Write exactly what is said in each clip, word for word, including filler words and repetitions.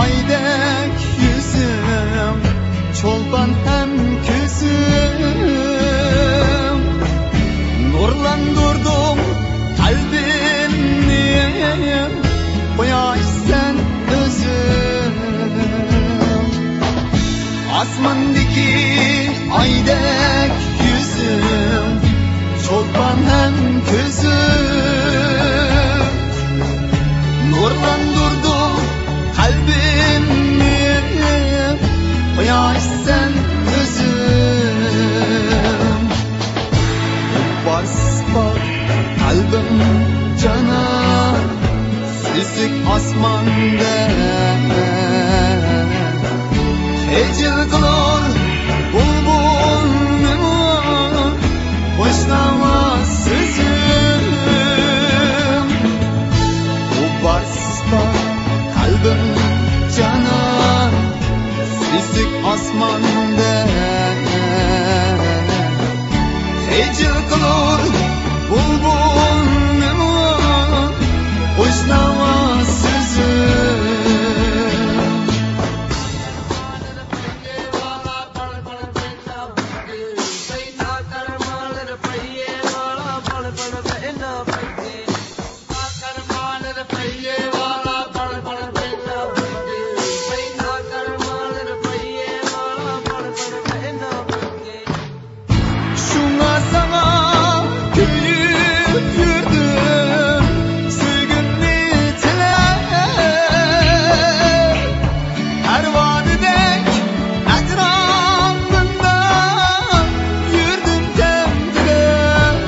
ئايدەك يۈزۈڭ، چولپان ھەم كۆزۈڭ، نۇرلاندۇردۇڭ قەلبىمنى، قۇياش سەن ئۆزۈڭ. ئاسماندىكى ئايدەك يۈزۈڭ، چولپان ھەم كۆزۈڭ، نۇرلاندۇردۇڭ قەلبىمنى، قۇياش سەن ئۆزۈڭ. بارسا قەلبىم جانان، سۈزۈك ئاسماندەك خىجىل قىلۇر بۇلبۇلنىڭ خۇشناۋاز سۆزۈڭ. ئۇ بارسا قەلبىم جانان، سۈزۈك ئاسماندەك خىجىل قىلۇر بۇلبۇلنىمۇ خۇشناۋاز سۆزۈڭ. شۇڭا ساڭا كۆيۈپ يۈردۈم، سۆيگۈمنى تىلەپ. پەرۋانىدەك ئەتراپىڭدا يۈردۈم تەمتىلەپ.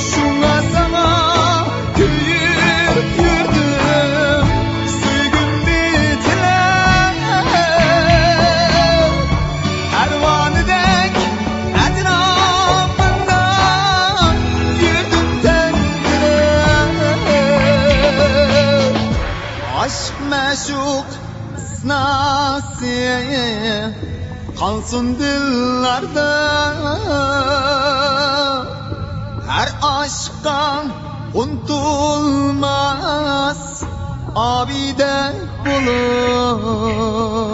شۇڭا ساڭا كۆيۈپ يۈردۈم، سۆيگۈمنى تىلەپ. پەرۋانىدەك ئەتراپىڭدا يۈردۈم تەمتىلەپ. ئاشىق مەشۇق سىناسى قالسۇن دىللاردا، ھەر ئاشىققا ئۇنتۇلماس ئابىدە بولۇپ.